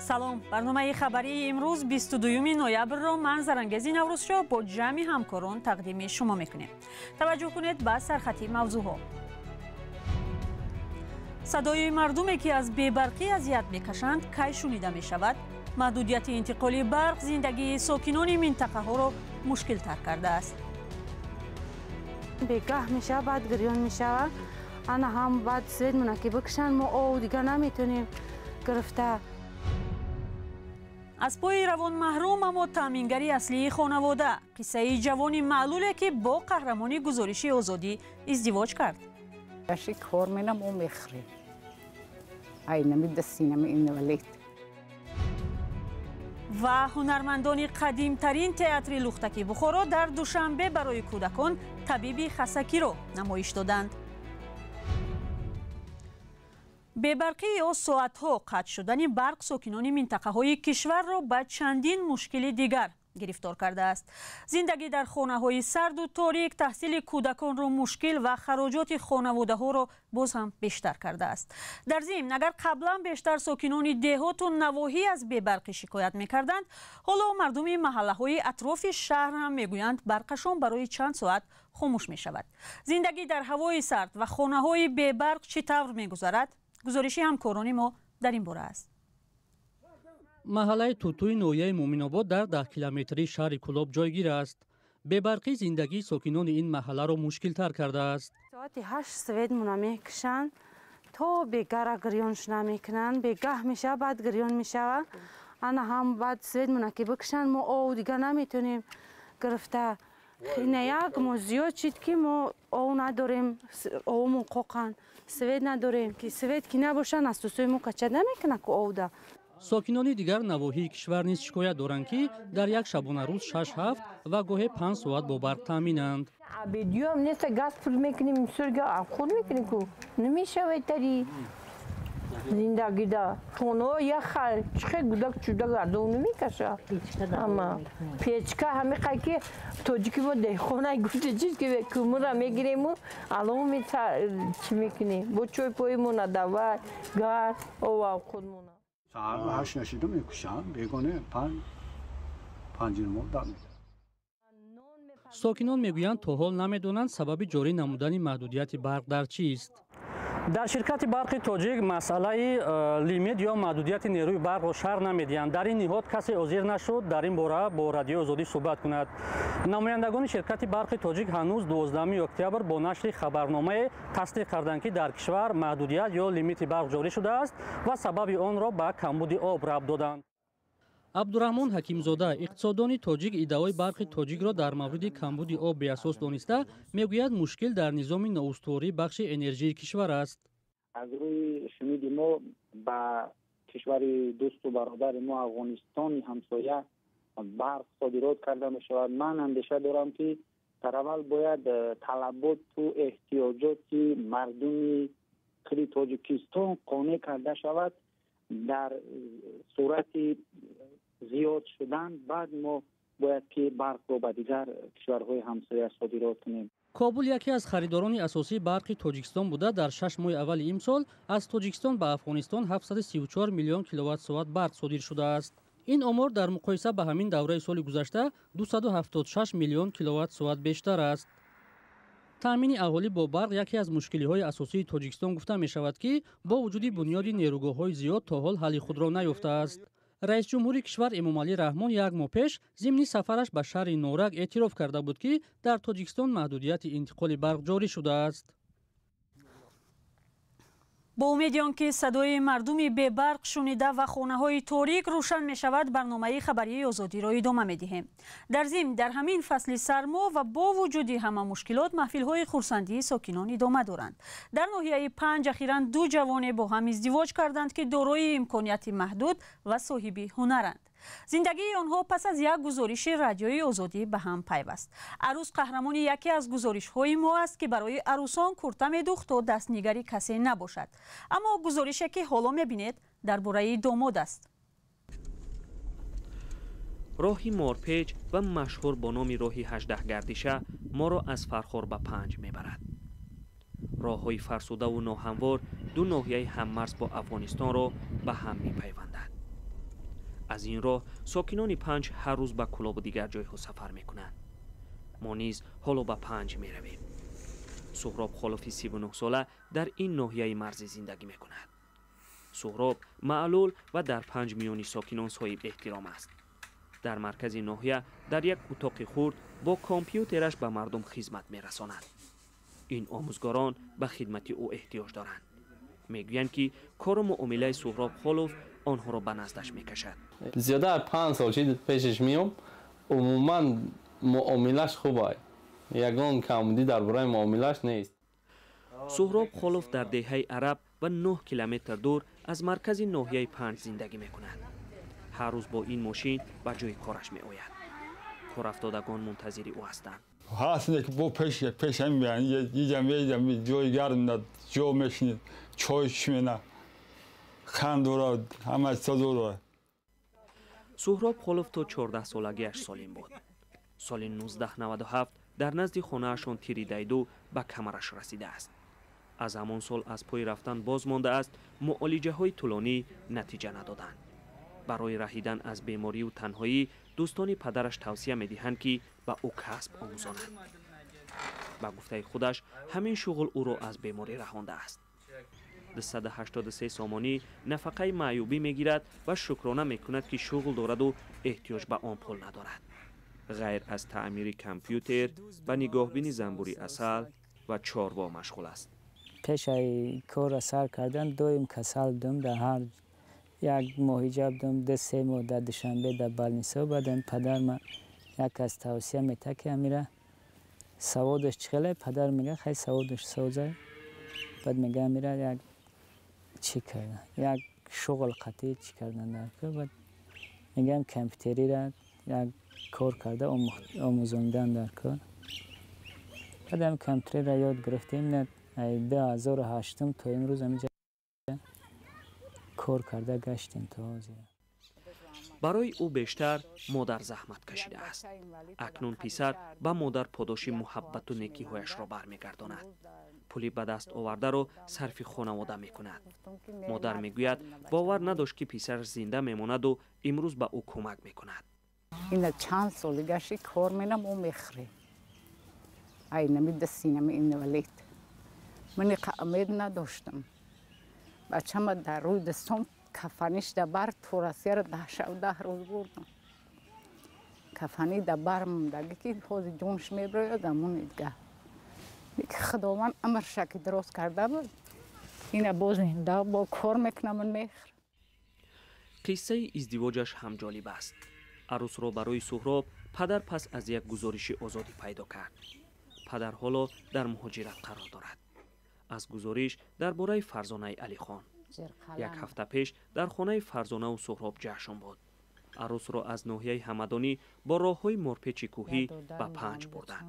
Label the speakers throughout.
Speaker 1: Салом. Барномаи хабарии имрӯз 22 ноябрро ман Зарангези Наврӯзшоҳ бо ҷамъи ҳамкорон тақдими шумо мекунем. Таваҷҷӯҳ кунед ба сархати мавзӯъҳо. Садои мардуме ки аз бебарқӣ азият мекашанд, кай шунида мешавад? Маҳдудияти интиқоли барқ зиндагии сокинони минтақаҳоро мушкилтар кардааст.
Speaker 2: Бегаҳ мешавад, баъд гирён мешавад. Ана ҳам баъд свет мона ки бикушанд, мо ов дига наметонем гирифта.
Speaker 1: Аз пои равон маҳрум, аммо таъмингари аслии хонавода. Қиссаи ҷавони маълуле ки бо қаҳрамони гузориши Озодӣ издивоҷ кард.
Speaker 3: Аши кор менам, ӯ мехӯрем. Ай нами дастинами инвалид.
Speaker 1: Ва ҳунармандони қадимтарин театри Лухтаки Бухоро дар Душанбе барои кӯдакон табиби хасакиро намоиш доданд. Бебарқӣ ё соатҳо қатъ шудани барқ сокинони минтақаҳои кишварро ба чандин мушкили дигар гирифтор кардааст. Зиндагӣ дар хонаҳои сарду торик таҳсили кӯдаконро мушкил ва хароҷоти хонаводаҳоро боз ҳам бештар кардааст. Дар зимн, агар қаблан бештар сокинони деҳоту навоҳӣ аз бебарқӣ шикоят мекарданд, ҳоло мардуми маҳаллаҳои атрофи шаҳр ҳам мегӯянд барқашон барои чанд соат хомӯш мешавад. Зиндагӣ дар ҳавои сард ва хонаҳои бебарқ чӣ тавр мегузарад? Гузориши ҳамкорони мо дар ин бора аст.
Speaker 4: Маҳаллаи Тутуи ноҳияи Муъминобод дар 10 километрии шаҳри Кӯлоб ҷойгир аст. Бебарқӣ зиндагии сокинони ин маҳалларо мушкилтар кардааст.
Speaker 2: Соати 8 свет мона мекушанд, то бегара гирён шуна мекунанд. Бегаҳ мешавад, баъд гирён мешавад. Ана ҳам баъд свет мона ки бикушанд, мо ов дига наметонем гирифта. Ина як мо зиёд шид ки мо ов надорем, овмон қоқан, свет надорем. Ки свет ки набошад, насосои мо кача намекунад ку овда.
Speaker 4: Сокинони дигар навоҳии кишвар низ шикоят доранд, ки дар як шабонарӯз 6-7 ва гоҳе 5 соат бо барқ таъминанд.
Speaker 5: Абедиём неста, газ пур мекунем, сурга худ мекунем ку намешавад тари зиндагида. Хонаҳо як хал чихе гудак чудак ардов намекаша. Ама печка ҳамиқа ки тоҷики мо деҳқонай гуфта чиз ки кумура мегирему алов чӣ мекунем, бо чой поимона давай газ ова худмона.
Speaker 6: Саҳар 8 нашида мекушанд, бегоне 5 ним дам медиҳанд.
Speaker 4: Сокинон мегӯянд, то ҳол намедонанд сабаби ҷорӣ намудани маҳдудияти барқ дар чист. Дар ширкати барқи тоҷик масъалаи лимит ё маҳдудияти нерӯи барқро шарҳ намедиҳанд. Дар ин ниҳод касе ҳозир нашуд дар ин бора бо Радиои Озодӣ суҳбат кунад. Намояндагони ширкати барқи тоҷик ҳанӯз 12 октябр бо нашри хабарномае тасдиқ карданд, ки дар кишвар маҳдудият ё лимити барқ ҷорӣ шудааст ва сабаби онро ба камбуди об рабт доданд. Абдураҳмон Ҳакимзода, иқтисоддони тоҷик, иддаои барқи тоҷикро дар мавриди камбуди об беасос дониста, мегӯяд мушкил дар низоми ноустувории бахши энержии кишвар аст.
Speaker 7: Аз рӯи шуниди мо ба кишвари дӯсту бародари мо Афғонистони ҳамсоя барқ содирот карда мешавад. Ман андеша дорам, ки дар аввал бояд талаботу эҳтиёҷоти мардуми худи Тоҷикистон қонеъ карда шавад. Дар сурати зиёд шудан баъд мо бояд ки барқро ба дигар кишварҳои ҳамсоя содирот кунем.
Speaker 4: Кобул яке аз харидорони асосии барқи Тоҷикистон буда, дар 6 моҳи аввали имсол аз Тоҷикистон ба Афғонистон 734 миллион киловатт-соат барқ содир шудааст. Ин омор дар муқоиса ба ҳамин давраи соли гузашта 276 миллион киловатт-соат бештар аст. Таъмини аҳолӣ бо барқ яке аз мушкилиҳои асосии Тоҷикистон гуфта мешавад, ки бо вуҷуди бунёди нерӯгоҳҳои зиёд то ҳол ҳалли худро наёфтааст. Раисҷумҳури кишвар Эмомалӣ Раҳмон як моҳ пеш зимни сафараш ба шаҳри Норак эътироф карда буд, ки дар Тоҷикистон маҳдудияти интиқоли барқ ҷорӣ шудааст.
Speaker 1: Бо умеди он ки садои мардуми бебарқ шунида ва хонаҳои торик рӯшан мешавад, барномаи хабарии Озодиро идома медиҳем. Дар зимн, дар ҳамин фасли сармо ва бо вуҷуди ҳама мушкилот маҳфилҳои хурсандии сокинон идома доранд. Дар ноҳияи Панҷ ахиран ду ҷавоне бо ҳам издивоҷ карданд, ки дорои имконияти маҳдуд ва соҳиби ҳунаранд. Зиндагии онҳо пас аз як гузориши Радиои Озодӣ ба ҳам пайваст. Арӯс қаҳрамони яке аз гузоришҳои мо аст, ки барои арӯсон курта медухт, то дастнигари касе набошад. Аммо гузорише ки ҳоло мебинед, дар бораи домод аст.
Speaker 8: Роҳи морпеч ва машҳур бо номи роҳи 18 гардиша моро аз Фархор ба Панҷ мебарад. Роҳҳои фарсудаву ноҳамвор ду ноҳияи ҳаммарз бо Афғонистонро ба ҳам мепайвандад. Аз ин роҳ сокинони Панҷ ҳар рӯз ба Кӯлобу дигар ҷойҳо сафар мекунанд. Мо низ ҳоло ба Панҷ меравем. Суҳроб Холофи 39-сола дар ин ноҳияи марзӣ зиндагӣ мекунад. Суҳроб маълул ва дар Панҷ миёни сокинон соҳиб эҳтиром аст. Дар маркази ноҳия дар як утоқи хурд бо компютераш ба мардум хизмат мерасонад. Ин омӯзгорон ба хидмати ӯ эҳтиёҷ доранд. Мегӯянд, ки кору муомилаи Суҳроб Холов онҳоро ба наздаш мекашад.
Speaker 9: Зиёда аз 5 сол шид пешаш меом, умуман муомилаш хуб аст. Ягон камбудӣ дар бораи муомилаш нест.
Speaker 8: Суҳроб Холов дар деҳаи Араб ва 9 километр дур аз маркази ноҳияи Панҷ зиндагӣ мекунад. Ҳар рӯз бо ин мошин ба ҷои кораш меояд. Корафтодагон мунтазири ӯ ҳастанд.
Speaker 10: Ҳаст ки бо пеш пешам меян, иҷам иҷам ҷои гарм ҷо мешинед, чой мена, ханд дорад, ҳама чиза дорад.
Speaker 8: Суҳроб Холов то 14 солагиаш солим буд. Соли 1997 дар назди хонаашон тири дайду ба камараш расидааст. Аз ҳамон сол аз пои рафтан боз мондааст, муолиҷаҳои тӯлонӣ натиҷа надоданд. Барои раҳидан аз беморию танҳоӣ дӯстони падараш тавсия медиҳанд, ки ба ӯ касб омӯзонанд. Ба гуфтаи худаш, ҳамин шуғл ӯро аз беморӣ раҳондааст. 283 сомонӣ нафақаи маъюбӣ мегирад ва шукрона мекунад, ки шуғл дораду эҳтиёҷ ба он пул надорад. Ғайр аз таъмири компютер ба нигоҳбини занбури асал ва чорво машғул аст.
Speaker 11: Пешаи корро сар кардан доим касал будам, дар ҳар як моҳиҷа будам, 2-3 моҳ дар Душанбе дар балнисо. Баъдам падарма як аз тавсия мета, ки амира саводаш чӣ хеле, падар мега хай саводаш соза. Баъд мега амира як чӣ кардан, як шуғл қатъӣ чӣ кардан дар кор. Баъд мегӯям компютериро як кор карда омӯзондан дар кор. Баъдам компютерро ёд гирифтем, 2008 то имрӯз ҳаминҷа кор карда гаштем то ҳозир.
Speaker 8: Барои ӯ бештар модар заҳмат кашидааст. Акнун писар ба модар подоши муҳаббату некиҳояшро бармегардонад. Пули ба даст овардаро сарфи хонавода мекунад. Модар мегӯяд, бовар надошт, ки писараш зинда мемонаду имрӯз ба ӯ кӯмак мекунад.
Speaker 3: Ина чанд соли гашти кор менам, ӯ мехӯрем. Айнами дастинами инвалид. Ман иқа умед надоштам. Бачама дар рӯи дастом кафаниш дар бар то Россияро 10 шаб 10 рӯз бурдам. Кафани дар бар мондагӣ, ки ҳозир ҷонш мебирояд амон идга. Ки Худованд амрша ки дуруст карда буд, ина боз зинда бо кор мекунам, ман мехӯрам.
Speaker 8: Қиссаи издивоҷаш ҳам ҷолиб аст. Арӯсро барои Суҳроб падар пас аз як гузориши озодӣ пайдо кард. Падар ҳоло дар муҳоҷират қарор дорад. Аз гузориш дар бораи Фарзонаи Алихон. Як ҳафта пеш дар хонаи Фарзонаву Суҳроб ҷашн буд. Арӯсро аз ноҳияи Ҳамадонӣ бо роҳҳои морпечи кӯҳӣ ба Панҷ бурданд.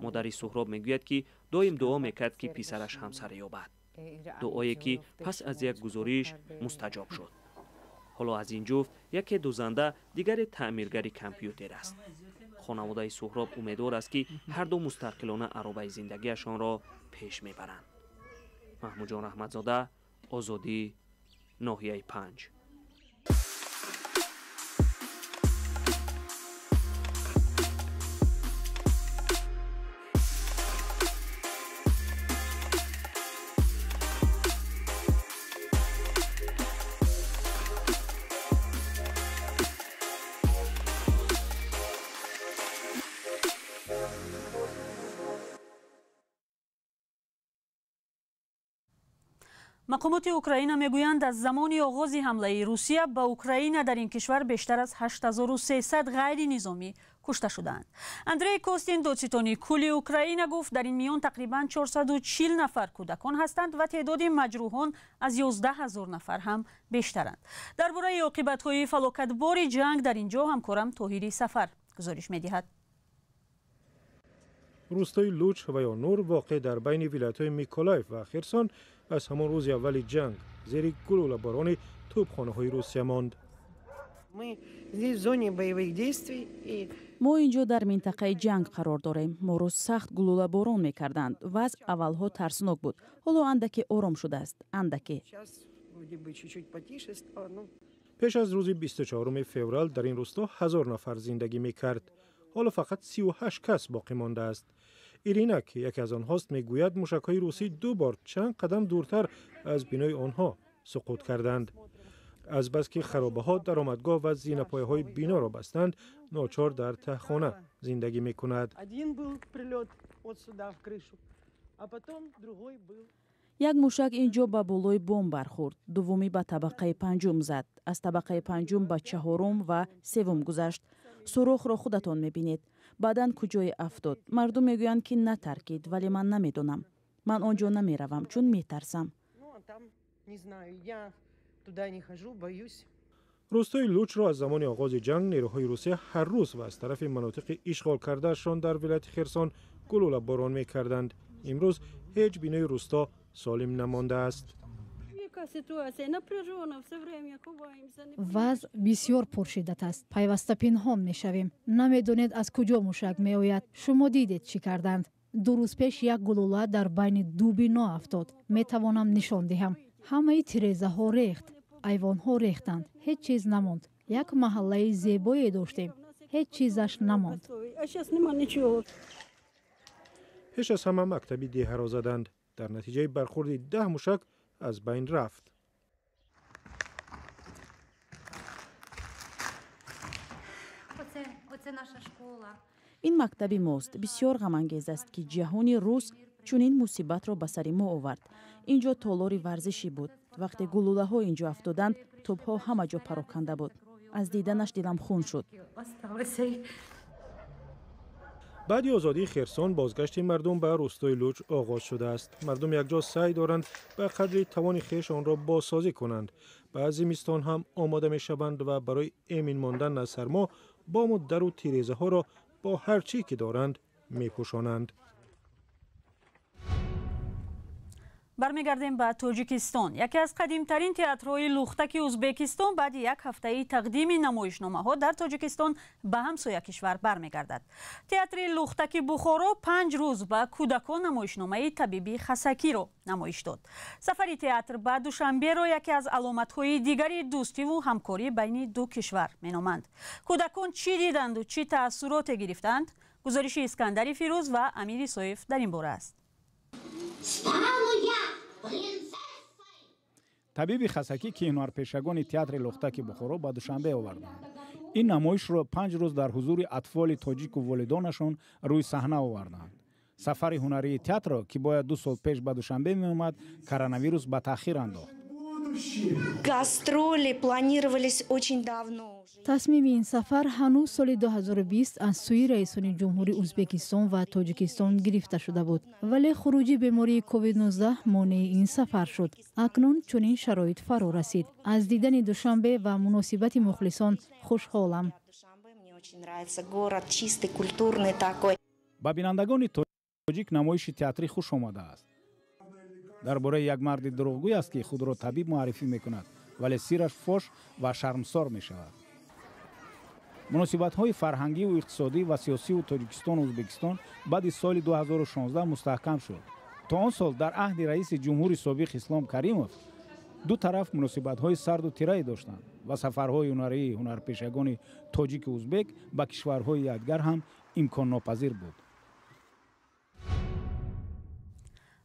Speaker 8: Модари Суҳроб мегӯяд, ки доим дуо мекард, ки писараш ҳамсар ёбад. Дуое ки пас аз як гузориш мустаҷоб шуд. Ҳоло аз ин ҷуфт яке дузанда, дигаре таъмиргари компютер аст. Хонаводаи Суҳроб умедвор аст, ки ҳарду мустақилона аробаи зиндагиашонро пеш мебаранд. Маҳмудҷон Раҳматзода, Озодӣ, ноҳияи Панҷ.
Speaker 1: Мақомоти Украина мегӯянд, аз замони оғози ҳамлаи Русия ба Украина дар ин кишвар бештар аз 8300 ғайринизомӣ кушта шудаанд. Андрей Костин, додситони кулли Украина, гуфт, дар ин миён тақрибан 440 нафар кӯдакон ҳастанд ва теъдоди маҷрӯҳон аз 11 ҳазор нафар ҳам бештаранд. Дар бораи оқибатҳои фалокатбори ҷанг дар ин ҷо ҳамкорам Тоҳири Сафар гузориш медиҳад.
Speaker 12: Рӯстои Луч ва ё Нур воқеъ дар байни вилоятҳои Миколаев ва Херсон аз ҳамон рӯзи аввали ҷанг зери гулӯлаборони тӯбхонаҳои Русия монд.
Speaker 13: Мо ин ҷо дар минтақаи ҷанг қарор дорем. Моро сахт гулӯлаборон мекарданд. Вазъ аввалҳо тарснок буд, ҳоло андаке ором шудааст, андаке.
Speaker 12: Пеш аз рӯзи 24 феврал дар ин рӯсто 1000 нафар зиндагӣ мекард. Ҳоло фақат 38 кас боқӣ мондааст. Ирина, ки яке аз онҳост, мегӯяд мушакҳои русӣ 2 бор чанд қадам дуртар аз бинои онҳо суқут карданд. Азбаски харобаҳо даромадгоҳ ва зинапояҳои биноро бастанд, ночор дар таҳхона зиндагӣ мекунад.
Speaker 13: Як мушак ин ҷо ба болои бом бархӯрд, дуввумӣ ба табақаи панҷум зад, аз табақаи панҷум ба чаҳорум ва севум гузашт. Сурохро худатон мебинед. Баъдан куҷое афтод? Мардум мегӯянд, ки натаркид, вале ман намедонам. Ман он ҷо намеравам, чун метарсам.
Speaker 12: Рӯстои Лучро аз замони оғози ҷанг нерӯҳои Русия ҳар рӯз ва аз тарафи манотиқи ишғол кардаашон дар вилояти Херсон гулӯлаборон мекарданд. Имрӯз ҳеҷ бинои рӯсто солим намондааст.
Speaker 14: Вазъ бисёр пуршиддат аст. Пайваста пинҳон мешавем. Намедонед, аз куҷо мушак меояд. Шумо дидед, чӣ карданд. 2 рӯз пеш як гулӯла дар байни 2 бино афтод. Метавонам нишон диҳам. Ҳамаи тирезаҳо рехт, айвонҳо рехтанд. Ҳеҷ чиз намонд. Як маҳаллаи зебое доштем. Ҳеҷ чизаш намонд.
Speaker 12: Пеш аз ҳама мактаби деҳаро заданд. Дар натиҷаи бархӯрди 10 мушак аз байн рафт.
Speaker 13: Ин мактаби мост. Бисёр ғамангез аст, ки ҷаҳони рус чунин мусибатро ба сари мо овард. Ин ҷо толори варзишӣ буд. Вақте гулӯлаҳо ин ҷо афтоданд, тӯбҳо ҳама ҷо пароканда буд. Аз диданаш дилам хун шуд.
Speaker 12: Баъди озодии Херсон бозгашти мардум ба рӯстои Луч оғоз шудааст. Мардум якҷо саъй доранд ба қадри тавони хеш онро бозсозӣ кунанд. Ба зимистон ҳам омода мешаванд ва барои эмин мондан аз сармо бому дару тирезаҳоро бо ҳар чӣ ки доранд мепӯшонанд.
Speaker 1: Бармегардем ба Тоҷикистон. Яке аз қадимтарин театрҳои лухтаки Узбекистон баъди як ҳафтаи тақдими намоишномаҳо дар Тоҷикистон ба ҳамсоя кишвар бармегардад. Театри лухтаки Бухоро 5 рӯз ба кӯдакон намоишномаи табиби хасакиро намоиш дод. Сафари театр ба Душанберо яке аз аломатҳои дигари дӯстиву ҳамкорӣ байни ду кишвар меноманд. Кӯдакон чӣ диданду чӣ таассуроте гирифтанд? Гузориши Искандари Фирӯз ва Амири Соиф дар ин бора аст.
Speaker 15: Табиби хасакӣ, ки ҳунарпешагони театри лухтаки Бухоро ба Душанбе оварданд. Ин намоишро 5 рӯз дар ҳузури атфоли тоҷику волидонашон рӯи саҳна оварданд. Сафари ҳунарии театрро, ки бояд 2 сол пеш ба Душанбе меомад, коронавирус ба таъхир андохт.
Speaker 16: Гастроли планировались очень давно.
Speaker 14: Тасмими ин сафар ҳанӯз соли 2020 аз сӯи раисони ҷумҳури Узбекистон ва Тоҷикистон гирифта шуда буд, вале хуруҷи бемории COVID-19 монеи ин сафар шуд. Акнун чунин шароит фаро расид. Аз дидани Душанбе ва муносибати мухлисон хушҳолам.
Speaker 15: Ба бинандагони тоҷик намоиши театрӣ хуш омадааст. Дар бораи як марди дурӯғгӯй аст, ки худро табиб муаррифӣ мекунад, вале сираш фош ва шармсор мешавад. Муносибатҳои фарҳангиву иқтисодӣ ва сиёсиву Тоҷикистону Узбекистон баъди соли 2016 мустаҳкам шуд. То он сол дар аҳди раиси ҷумҳури собиқ Ислом Каримов ду тараф муносибатҳои сарду тирае доштанд ва сафарҳои ҳунарии ҳунарпешагони тоҷику узбек ба кишварҳои якдигар ҳам имконнопазир буд.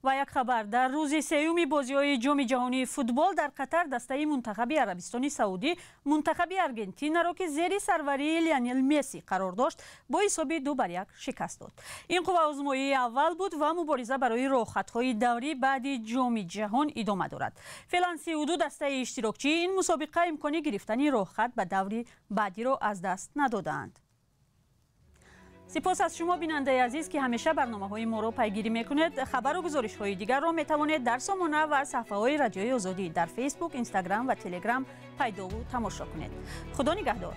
Speaker 1: Ва як хабар. Дар рӯзи сеюми бозиҳои ҷоми ҷаҳонии футбол дар Қатар дастаи мунтахаби Арабистони Саудӣ мунтахаби Аргентинаро, ки зери сарварии Лионел Месси қарор дошт, бо ҳисоби 2-1 шикаст дод. Ин қувваозмоии аввал буд ва мубориза барои роҳхатҳои даврӣ баъди ҷоми ҷаҳон идома дорад. Феълан 32 дастаи иштирокчии ин мусобиқа имкони гирифтани роҳхат ба даври баъдиро аз даст надодаанд. Сипос аз шумо, бинандаи азиз, ки ҳамеша барномаҳои моро пайгирӣ мекунед. Хабару гузоришҳои дигарро метавонед дар сомона ва саҳфаҳои Радиои Озодӣ дар Фейсбук, Инстаграм ва Телеграм пайдову тамошо кунед. Худо нигаҳдор.